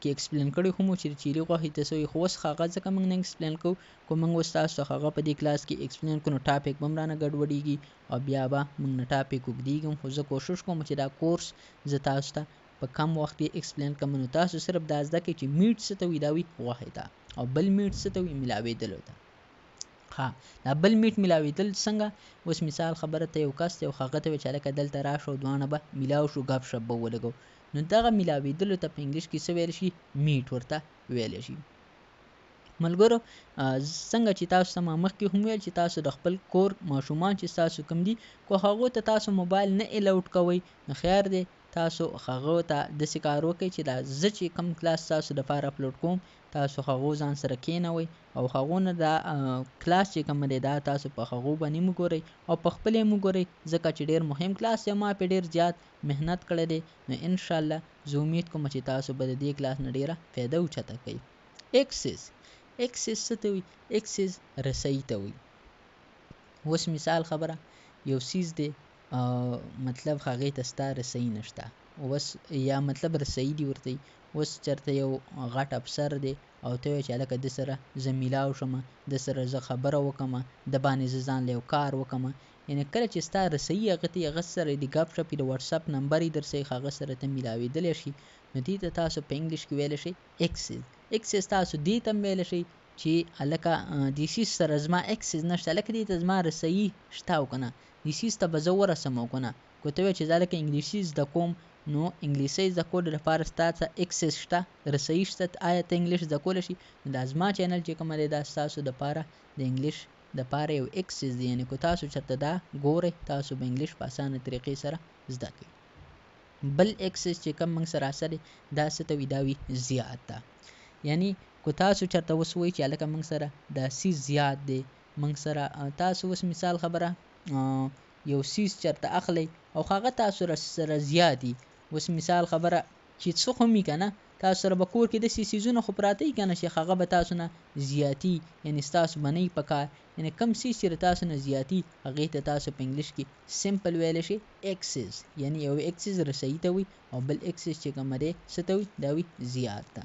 کې اکسپلین کړی هم چې د چیلي غوښې ته څه وي، خو اوس هغه ځکه موږ نه اکسپلین کوو، که موږ اوس تاسو ته هغه په دې کلاس کې اکسپلین کړو نو ټاپک به هم رانه ګډوډېږي او بیا به موږ نه ټاپک اوږدېږي هم. خو زه کوشش کوم چې دا کورس زه تاسو ته په کم وخت کې اکسپلین کړم، نو تاسو صرف دا زده کړئ چې میټ څه ته وي، دا وي غوښې ته، او بل میټ څه ته وي، ملاوېدلو ته. ها دا بل میټ ملاوېدل څنګه؟ اوس مثال خبره ته یو کس دی او هغه ته وایي چې هلکه دلته راشه او دواړه به ملاو شو، ګپ شپ به ولګو، نو دغه ملاوېدلو ته په انګلیش کې څه ویل شي؟ میټ ورته ویلی شي. ملګرو څنګه چې تاسو ته ما مخکې هم ویل چې تاسو د خپل کور ماشومان چې تاسو کوم دي که هغو ته تاسو موبایل نه الاوټ کوئ نو خیر دی، تاسو هغو ته داسې کار وکړئ چې دا زه چې کوم کلاس تاسو دپاره اپلوډ کوم تاسو هغو ځان سره کښېنوئ او هغو نه دا کلاس چې کوم دی دا تاسو په هغو باندې هم وګورئ او په خپله یې هم وګورئ، ځکه چې ډېر مهم کلاس دی، ما پرې ډېر زیات محنت کړی دی، نو انشاءالله زه امید کوم چې تاسو به د دې کلاس نه ډېره فایده اوچته کړئ. اکسس، اکسس څه ته وایي؟ اکسس رسۍ ته وایي. اوس مثال خبره یو څیز دی، مطلب هغې ته ستا رسۍ نشته، اوس یا مطلب رسۍ دي ورته وي. اوس چېرته یو غټ افسر دی او ته وایې چې هلکه ده سره زه میلاو شم، ده سره زه خبره وکړم، ده باندې زه ځان له یو کار وکړم، یعنې کله چې ستا رسۍ هغه ته هغه سره د ګپ شپ د واتساپ نمبر یې درسوي، هغه سره ته میلاوېدلی شي، نو دې ته تاسو په انګلیش کې ویلی شئ اکسس. اکسس تاسو دې ته هم ویلی شئ چې هلکه دې څیز سره زما اکسس نشته، هلکه دې ته زما رسۍ شته او که نه، دې څیز ته به زه ورسم او که نه. که ته وایې چې زه هلکه انګلیسي زده کوم، نو انګلیسي زده کولو لپاره ستا څه اکسس شته، رسۍ شته، آیا ته انګلیش زده کولی شي؟ نو دا زما چینل چې کومه دی دا ستاسو دپاره د انګلیش دپاره یو اکسس دی، یعنې که تاسو چېرته دا ګورئ تاسو به انګلیش په اسانه طریقې سره زده کړئ. بل اکسس چې کوم موږ سره دی دا څه ته وي؟ دا وي زیات ده، یعنی که تاسو چېرته اوس وایئ چې هلکه موږ سره دا څیز زیات دی، موږ سره تاسو اوس مثال خبره یو څیز چېرته اخلئ او هغه تاسو سره زیات وي، اوس مثال خبره چې څه خو وي که نه، تاسو سره به کور کې داسې څیزونه خو پراته وي که نه چې هغه به تاسو نه زیاتي، یعنې ستاسو به نه وي په کار، یعنې کوم څیز چې له تاسو نه زیاتي هغې ته تاسو په انګلیش کې سمپل ویلی شئ اکسس، یعنې یو اکسس رسۍ ته وي او بل اکسس چې کومه دی څه ته وي؟ دا وي زیات ته.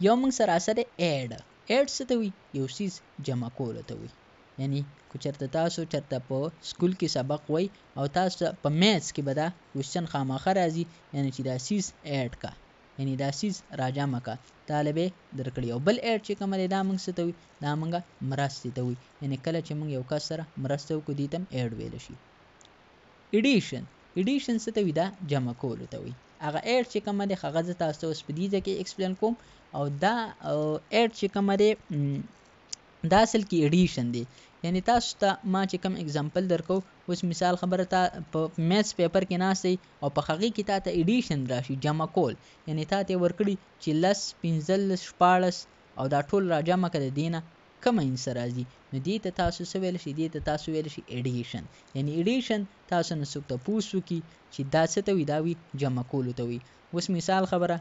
یو موږ سره څه دی؟ اډ. اډ څه ته وي؟ یو څیز جمع کولو ته وي، یعنی که چېرته تاسو چېرته په سکول کې سبق وایئ او تاسو په میتھس کې به دا کوشچن خامخا راځي، یعنی چې دا څیز اډ کا، یعنی دا څیز راجمع کا، تا له به یې درکړي. او بل اډ چې کومه دی دا موږ څه ته وایي؟ دا موږ مرستې ته وایي، یعنی کله چې موږ یو کس سره مرسته وکړو دې ته هم اډ ویلی شي. ایډیشن، ایډیشن څه ته وایي؟ دا جمع کولو ته وایي. هغه اډ چې کومه دی هغه زه تاسو ته اوس په دې ځای کې اکسپلین کوم. او دا اډ چې کومه دی دا اصل کې ایډیشن دی، یعنی تاسو ته ما چې کوم اگزامپل درکو، اوس مثال خبره تا په میتھس پیپر کې ناست یې او په هغې کې تا ته ایډیشن راشي، جمع کول، یعنی تا ته یې ورکړي چې 10، 15، 16 او دا ټول را جمع کړه، د دې نه کومه انسر راځي، نو دې ته تاسو څه ویلی شئ؟ دې ته تاسو ویلی شئ ایډیشن. یعنی ایډیشن تاسو نه څوک تپوس وکړي چې دا څه ته وي؟ دا وي جمع کولو ته وي. اوس مثال خبره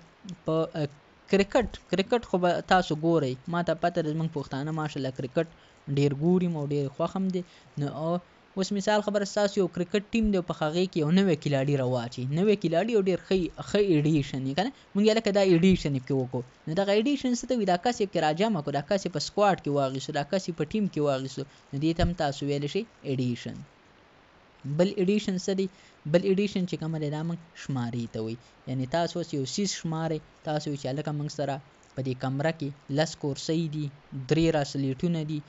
په کرکټ، کرکټ خو به تاسو ګورئ، ما ته پته ده زموږ پښتانه ماشاءالله کرکټ ډېر ګوري او ډېر خوښ هم دی. نو اوس مثال خبره ستاسو یو کرکټ ټیم دی، په هغې کې یو نوی کلاړي راواچي، نوی کلاړي او ډېر ښه ایډیشن یې که نه، مونږ یې لکه دا ایډیشن یې پکې وکړو. نو دغه ایډیشن څه ته وي؟ دا کس یې پکې راجمع کړو، دا کس یې په سکواډ کې واخیستو، دا کس یې په ټیم کې واخیستو، نو دې ته هم تاسو ویلی شئ ایډیشن. بل ایډیشن څه دی؟ بل ایډیشن چې کومه دی دا موږ شمارې ته وایي. یعنې تاسو اوس یو څیز شمارئ، تاسو وایي چې هلکه موږ سره په دې کمره کې 10 کورسۍ دي، 3 راسه لیټونه دي،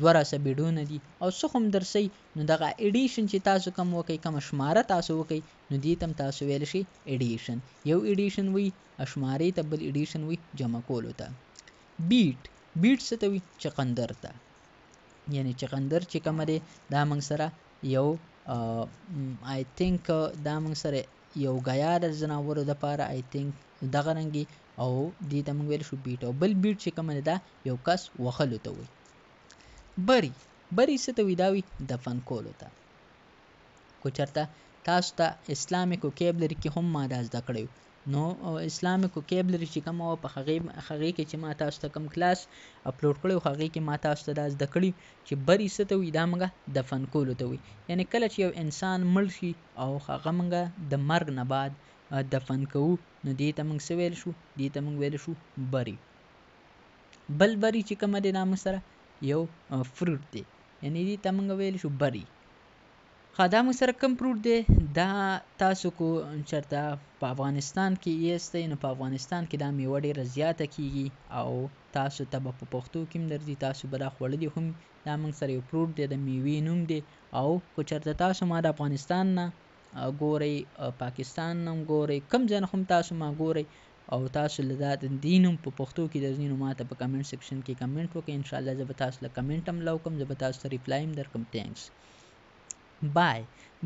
2 راسه بیډونه دي او څه خو هم درسئ. نو دغه ایډیشن چې تاسو کوم وکئ، کومه شماره تاسو وکئ، نو دې ته هم تاسو ویلی شئ ایډیشن. یو ایډیشن وي شمارې ته، بل ایډیشن وي جمع کولو ته. بیټ، بیټ څه ته وي؟ چقندر ته. یعنې چقندر چې کومه دی دا موږ سره یو، آی تھنک دا موږ سره یو ګیا ده ځناورو دپاره، آی تھنک دغه رنګي، او دې ته موږ ویلی شو بیټ. او بل بیټ چې کومه دی دا یو کس وهلو ته وایي. بری، بری څه ته وي؟ دا وي دفن کولو ته. که چېرته تاسو ته اسلامیک وکیبلري کې هم ما دا زده کړی، نو اسلامیک وکیبلري چې کومه وه په هغې کې چې ما تاسو ته کوم کلاس اپلوډ کړی و، هغې کې ما تاسو ته دا زده کړي چې بری څه ته وي؟ دا موږ دفن کولو ته وي. یعنې کله چې یو انسان مړ شي او هغه موږ د مرګ نه بعد دفن کوو، نو دې ته موږ څه ویلی شو؟ دې ته موږ ویلی شو بری. بل بری چې کومه دی دا موږ سره یو فروټ دی، یعنې دې ته موږ ویلی شو بری. ښه، دا موږ سره کوم فروټ دی؟ دا تاسو کو چېرته په افغانستان کې یاستئ، نو په افغانستان کې دا میوه ډېره زیاته کیږي او تاسو ته به په پښتو کې هم درځي، تاسو به دا خوړلي هم. دا موږ سره یو فروټ دی، د میوې نوم دی. او که چېرته تاسو ما د افغانستان نه ګورئ، پاکستان نه هم ګورئ، کوم ځای نه هم تاسو ما ګورئ او تاسو له دا د دې نوم په پښتو کې درځي، نو ما ته په کمنټ سیکشن کې کمنټ وکړئ. انشاءالله زه به تاسو له کمنټ هم لو کوم، زه به تاسو ته ریپلای هم درکړم. تھانکس. بای،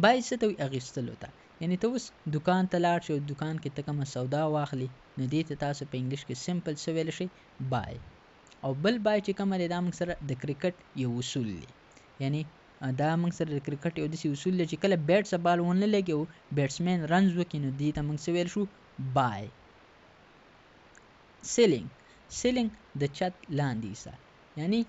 بای څه ته وایي؟ اخیستلو ته. یعنې ته اوس دکان ته لاړ شې او دکان کې ته کومه سودا واخلې، نو دې ته تاسو په انګلیش کې سمپل څه ویلی شئ؟ بای. او بل بای چې کومه دی دا موږ سره د کرکټ یو اصول دی. یعنې دا موږ سره د کرکټ یو داسې اصول دی چې کله بیټ سره بال ونه لګي او بیټسمین رنز وکړي، نو دې ته موږ څه ویلی شو؟ بای. سیلینګ، سیلینګ د چت لاندې حصه. یعنې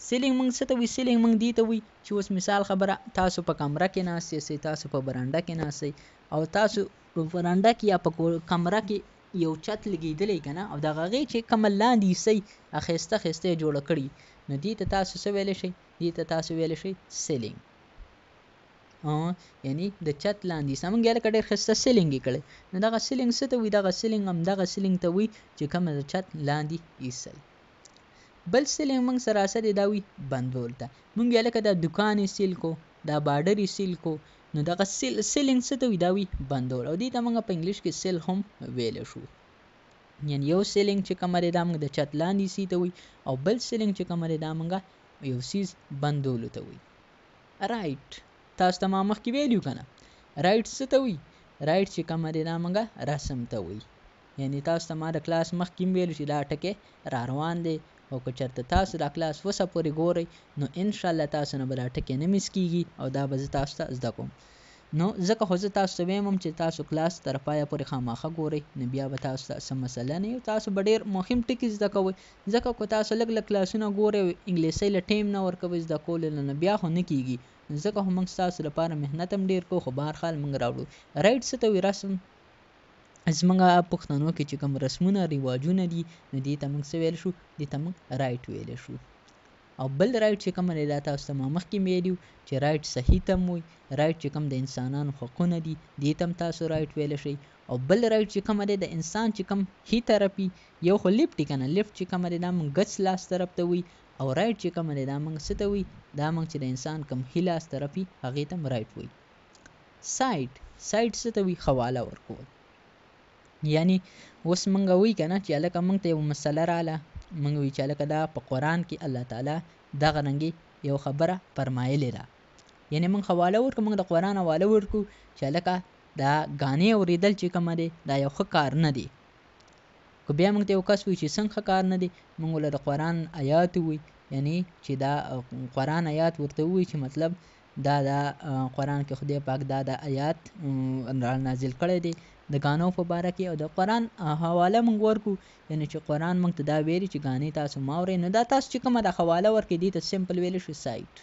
سیلینګ موږ څه ته وایي؟ سیلینګ موږ دې ته وایي چې اوس مثال خبره تاسو په کمره کې ناست یاستئ، تاسو په برنډه کې ناست یئ، او تاسو په برنډه کې یا په کمره کې یو چت لګېدلی که نه، او د هغې چې کومه لاندې حصه یې ښایسته ښایسته یې جوړه کړې، نو دې ته تاسو څه ویلی شئ؟ دې ته تاسو ویلی شئ سیلینګ. یعنی د چت لاندې حصه موږ یې لکه ډېر ښایسته سیلینګ یې کړی، نو دغه سیلینګ څه ته وایي؟ دغه سیلینګ هم دغه سیلینګ ته وایي چې کومه د چت لاندې حصه وي. بل سیلینګ موږ سره څه دی؟ دا وي بندول ته. موږ یې لکه دا دکان یې سیل کو، دا بارډر یې سیل کو، نو دغه سیلینګ څه ته وایي؟ دا وي بندول. او دې ته موږ په انګلیش کې سیل هم ویلی شو. یعنی یو سیلینګ چې کومه دی دا موږ د چت لاندې حصې ته وایي، او بل سیلینګ چې کومه دی دا موږ یو څیز بندولو ته وایي. رایټ، تاسو ته ما مخکې ویلي که نه، رایټ څه ته وایي؟ رایټ چې کومه دی دا موږ رسم ته وایي. یعنی تاسو ته ما د کلاس مخکې هم ویلي چې دا ټکی را روان دی، او که چېرته تاسو دا کلاس اوسه پورې ګورئ نو انشاءالله تاسو نه به دا ټکی نه مس کیږي او دا به زه تاسو ته زده کوم. نو ځکه خو زه تاسو ته وایم چې تاسو کلاس تر پایه پورې خامخا ګورئ، نو بیا به تاسو ته څه مسله نه وي، تاسو به ډېر مهم ټکي زده کوئ. ځکه که تاسو لږ لږ کلاسونه ګورئ او انګلیسۍ له ټایم نه ورکوئ زده کولو له، نو بیا خو نه کیږي. ځکه خو موږ ستاسو لپاره محنت هم ډېر کوو، خو بهرحال موږ راوړو. رایټ څه ته وایي؟ رسم. زموږ پښتنو کې چې کوم رسمونه رواجونه دي، نو دې ته موږ څه ویلی شو؟ دې ته موږ رایټ ویلی شو. او بل رایټ چې کوم دی دا تاسو ته ما مخکې ویلي وو چې رایټ صحیح ته هم وایي، رایټ چې کوم د انسانانو حقونه دي دې ته هم تاسو رایټ ویلی شئ. او بل رایټ چې کوم دی د انسان چې کوم ښي طرف وي، یو خو لیفټ دی که نه، لیفټ چې کوم دی دا موږ ګڅ لاس طرف ته وایي، او رایټ چې کوم دی دا موږ څه ته وایي؟ دا موږ چې د انسان کوم ښي لاس طرف وي هغې ته هم رایټ وایي. سایټ، سایټ څه ته وایي؟ حواله ورکول. یعنی اوس موږ وایي که نه چې هلکه موږ ته یوه مسله راله، موږ وایي چې هلکه دا په قرآن کې الله تعالی دغه رنګې یو خبره فرمایلې ده، یعنی موږ حواله ورکړو، موږ د قرآن حواله ورکړو چې هلکه دا ګانې اورېدل چې کومه دی دا یو ښه کار نه دی. که بیا موږ ته یو کس وایي چې څنګه ښه کار نه دی، موږ له د قرآن آیات ووایي، یعنی چې دا قرآن آیات ورته ووایي چې مطلب دا دا قرآن کې خدای پاک دا دا آیات را نازل کړی دی د ګانو په باره کې، او د قرآن حواله موږ ورکړو، یعنی چې قرآن موږ ته دا ویلي چې ګانې تاسو مه اورئ، نو دا تاسو چې کومه دا حواله ورکړئ دې ته سمپل ویلی شو سایټ.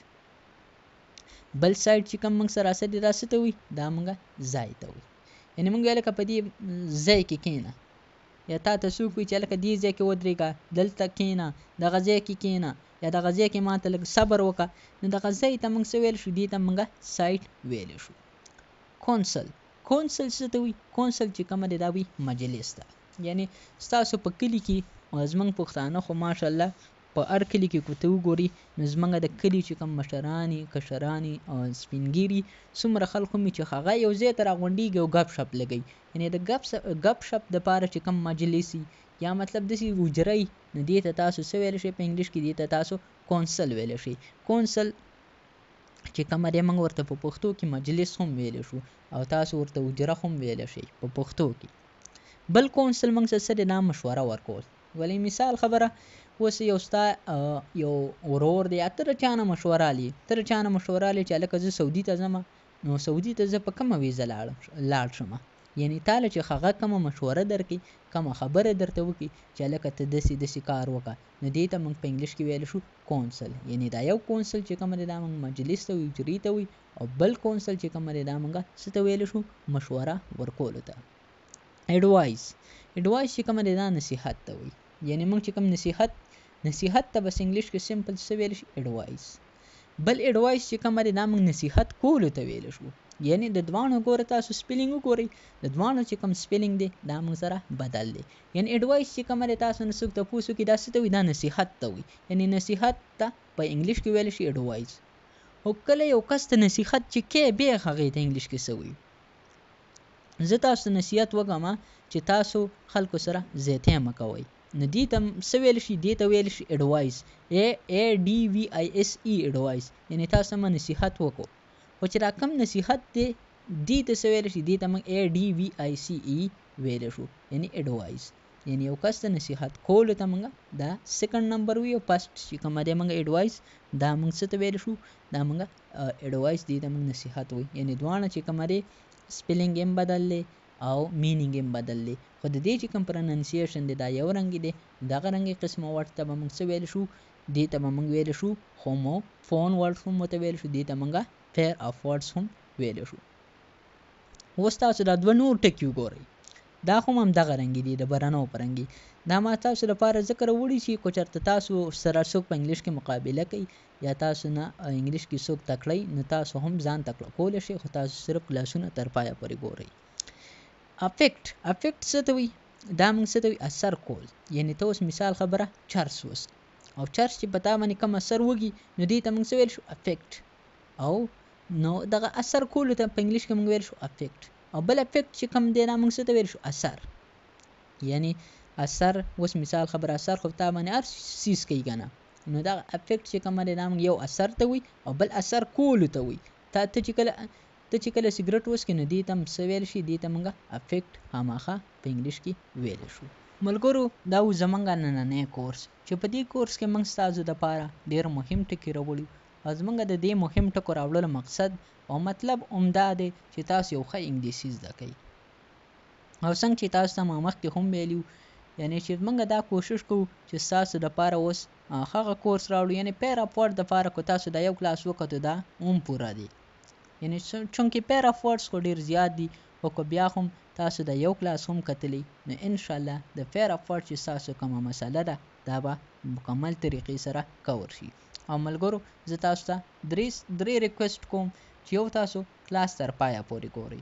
بل سایډ چې کوم موږ سره څه دی، دا څه ته وي؟ دا موږ ځای ته وي. یعنې موږ ویل لکه په دې ځای کې کښېنه، یا تا ته څوک وي چې هلکه دې ځای کې ودرېږه، دلته کښېنه، دغه ځای کې کښېنه، یا دغه ځای کې ما ته لږ صبر وکړه، نو دغه ځای ته موږ څه ویلی شو؟ دې ته موږ سایټ ویلی شو. کونسل، کونسل څه ته وي؟ کونسل چې کومه دی دا وي مجلس ته. یعنې ستاسو په کلي کې زموږ پښتانه خو ماشاءالله په هر کلي کې که ته وګوري نو زموږ د کلي چې کوم مشران کشران او سپین ږیري څومره خلک هم وي چې هغه یو ځای ته راغونډېږي او ګپ شپ لګوي. یعنې د ګپ شپ دپاره چې کوم مجلس وي یا مطلب داسې حجره وي، نو دې ته تاسو څه ویلی شئ په انګلیش کې؟ دې ته تاسو کونسل ویلی شئ. کونسل چې کومه دی موږ ورته په پښتو کې مجلس هم ویلی شو او تاسو ورته حجره هم ویلی شئ په پښتو کې. بل کونسل موږ څه څه دی؟ دا مشوره ورکول. ولې مثال خبره اوس یو ستا یو ورور دی، یا ته د چا نه مشوره اخلي، ته د چا نه مشوره اخلي چې هلکه زه سعودي ته ځم، نو سعودي ته زه په کومه ویزه لاړ شم، یعنې تا له چې هغه کومه مشوره درکړي، کومه خبره درته وکړي چې هلکه ته داسې داسې کار وکړه، نو دې ته موږ په انګلیش کې ویلی شو کونسل. یعنې دا یو کونسل چې کومه دی دا موږ مجلس ته وایو، حجرې ته وایو، او بل کونسل چې کومه دی دا موږ څه ته ویلی شو؟ مشوره ورکولو ته. اډوایس، اډوایس چې کومه دی دا نصیحت ته وایي. یعنې موږ چې کوم نصیحت، نصیحت ته بس انګلیش کې سمپل څه ویلی شي؟ اډوایس. بل اډوایس چې کومه دی دا موږ نصیحت کولو ته ویلی شو. یعنې د دواړو ګوره تاسو سپیلینګ وګورئ، د دواړو چې کوم سپیلینګ دی دا موږ سره بدل دی. یعنې اډوایس چې کومه دی تاسو نه څوک تپوس وکړي دا څه ته وایي؟ دا نصیحت ته وایي. یعنې نصیحت ته په انګلیش کې ویلی شي اډوایس. خو کله یو کس ته نصیحت چې کې بیا هغې ته انګلیش کې څه وایي؟ زه تاسو ته نصیحت وکړم چې تاسو خلکو سره زیاتی مه کوئ، نو دې ته څه ویل شي؟ دې ته ویل شي اډوایس، ای ای ډي وي آی اس ای اډوایس. یعنې تاسو ته ما نصیحت وکړو، خو چې دا کوم نصیحت دی دې ته څه ویل شي؟ دې ته موږ ای ډي وي آی سی ای ویلی شو، یعنې اډوایس. یعنې یو کس ته نصیحت کولو ته موږ دا سیکنډ نمبر وي، او فرسټ چې کومه دی موږ اډوایس، دا موږ څه ته ویلی شو؟ دا موږ اډوایس، دې ته موږ نصیحت وایو. یعنې دواړه چې کومه دی سپیلینګ یې هم بدل دی او مینینګ یې هم بدل دی، خو د دې چې کوم پرننسیشن دی دا یو رنګ دی. دغه رنګ قسمه ورډ ته به موږ څه ویلی شو؟ دې ته به موږ ویلی شو هومو فون ورډ هم ورته ویلی شو، دې ته موږ پیر اف ورډز هم ویلی شو. اوس تاسو دا دوه نور ټکي وګورئ، دا خو هم دغه رنګ دي د برنو په رنګ. دا ما تاسو لپاره ځکه راوړي چې که چېرته تاسو سره څوک په انګلیش کې مقابله کوي یا تاسو نه انګلیش کې څوک تکړه وي، نو تاسو هم ځان تکړه کولی شئ، خو تاسو صرف کلاسونه تر پایه پورې ګورئ. افیکټ، افیکټ څه ته وایي؟ دا موږ څه ته وایي؟ اثر کول. یعنې ته اوس مثال خبره چرس وڅښې او چرس چې په تا باندې کوم اثر وکړي نو دې ته موږ څه ویل شو؟ افیکټ. او نو دغه اثر کولو ته په انګلیش کې موږ ویل شو افیکټ. او بل افیکټ چې کوم دی دا موږ څه ته ویل شو؟ اثر. یعنې اثر اوس مثال خبره اثر خو تا باندې هر څیز کوي که نه، نو دغه افیکټ چې کوم دی دا موږ یو اثر ته وایي او بل اثر کولو ته وایي. ته چې کله سګرټ وڅښې نو دې ته هم څه ویل شي؟ دې ته موږ افیکټ خامخا په انګلیش کې ویلی شو. ملګرو دا و زمونږ نننی کورس چې په دې کورس کې موږ ستاسو دپاره ډېر مهم ټکي راوړي او زمونږ د دې مهم ټکو راوړلو مقصد او مطلب هم دا دی چې تاسو یو ښه انګلیسي زده کړئ. او څنګه چې تاسو ته ما مخکې هم ویلي وو، یعنې چې موږ دا کوشش کوو چې ستاسو دپاره اوس هغه کورس راوړو، یعنې پیر اف ورډ دپاره که تاسو دا یو کلاس وکتو دا هم پوره دی. یعنې چونکې پیر اف ورډز خو ډېر زیات دي، خو که بیا هم تاسو دا یو کلاس هم کتلی نو انشاءالله د پیر اف ورډ چې ستاسو کومه مسله ده دا به مکمل طریقې سره کور شي. او ملګرو زه تاسو ته درې ریکویسټ کوم چې یو تاسو کلاس تر پایه پورې ګورئ،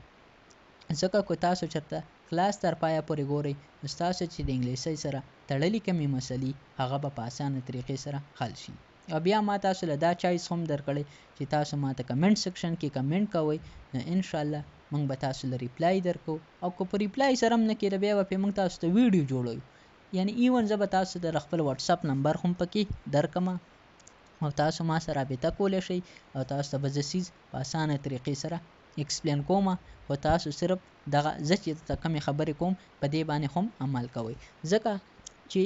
ځکه که تاسو چېرته کلاس تر پایه پورې ګورئ نو ستاسو چې د انګلیسۍ سره تړلې کومې مسلې هغه به په اسانه طریقې سره حل شي. او بیا ما تاسو له دا چایس هم درکړی چې تاسو ما ته کمنټ سیکشن کې کمنټ کوئ، نو انشاءالله موږ به تاسو له ریپلای درکوو. او که په ریپلای سره هم نه کېده بیا به پرې موږ تاسو ته ویډیو جوړوو، یعنې ایون زه به تاسو ته د خپل واتساپ نمبر هم پکې درکړم او تاسو ما سره رابطه کولی شئ او تاسو ته به زه څیز په اسانه طریقې سره اکسپلین کوم. خو تاسو صرف دغه زه چې درته کومې خبرې کوم په دې باندې هم عمل کوئ، ځکه چې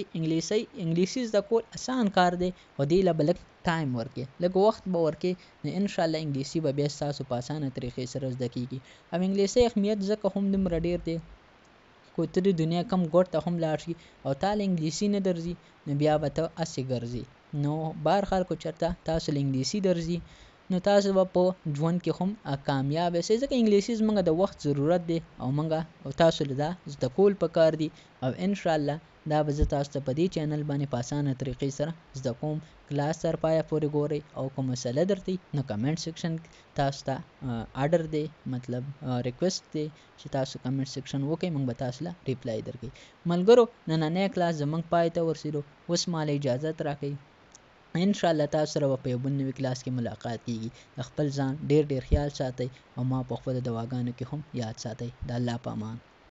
انګلیسي زده کول اسان کار دی، خو دې له به لږ ټایم ورکړي، لږ وخت به ورکړي، نو انشاءالله انګلیسي به بیا ستاسو په اسانه طریقې سره زده کېږي. او انګلیسي اهمیت ځکه هم دومره ډېر دی که ته د دنیا کوم ګوټ ته هم لاړ شي او تا له انګلیسي نه درځي نو بیا به ته هسې ګرځې. نو بهر خلکو چېرته تاسو له انګلیسي درځي نو تاسو به په ژوند کې هم کامیاب شئ، ځکه انګلیسي زمونږ د وخت ضرورت دی او مونږ او تاسو له دا زده کول پکار دي. او انشاءالله دا به زه تاسو ته په دې چینل باندې په اسانه طریقې سره زده کوم. کلاس تر پایه پورې ګورئ او کوم مسله درته نو کمنټ سیکشن تاسو ته آرډر دی، مطلب ریکوست دی چې تاسو کمنټ سیکشن وکړئ، موږ به تاسو له ریپلای درکړي. ملګرو نننی کلاس زموږ پای ته ورسېدو، اوس ماله اجازت راکړئ. ان شاء الله تاسو سره به په یو بل نوي کلاس کې ملاقات کیږي. د خپل ځان ډیر ډیر خیال ساتئ او ما په خپلو دعاګانو کې هم یاد ساتئ. د الله په امان.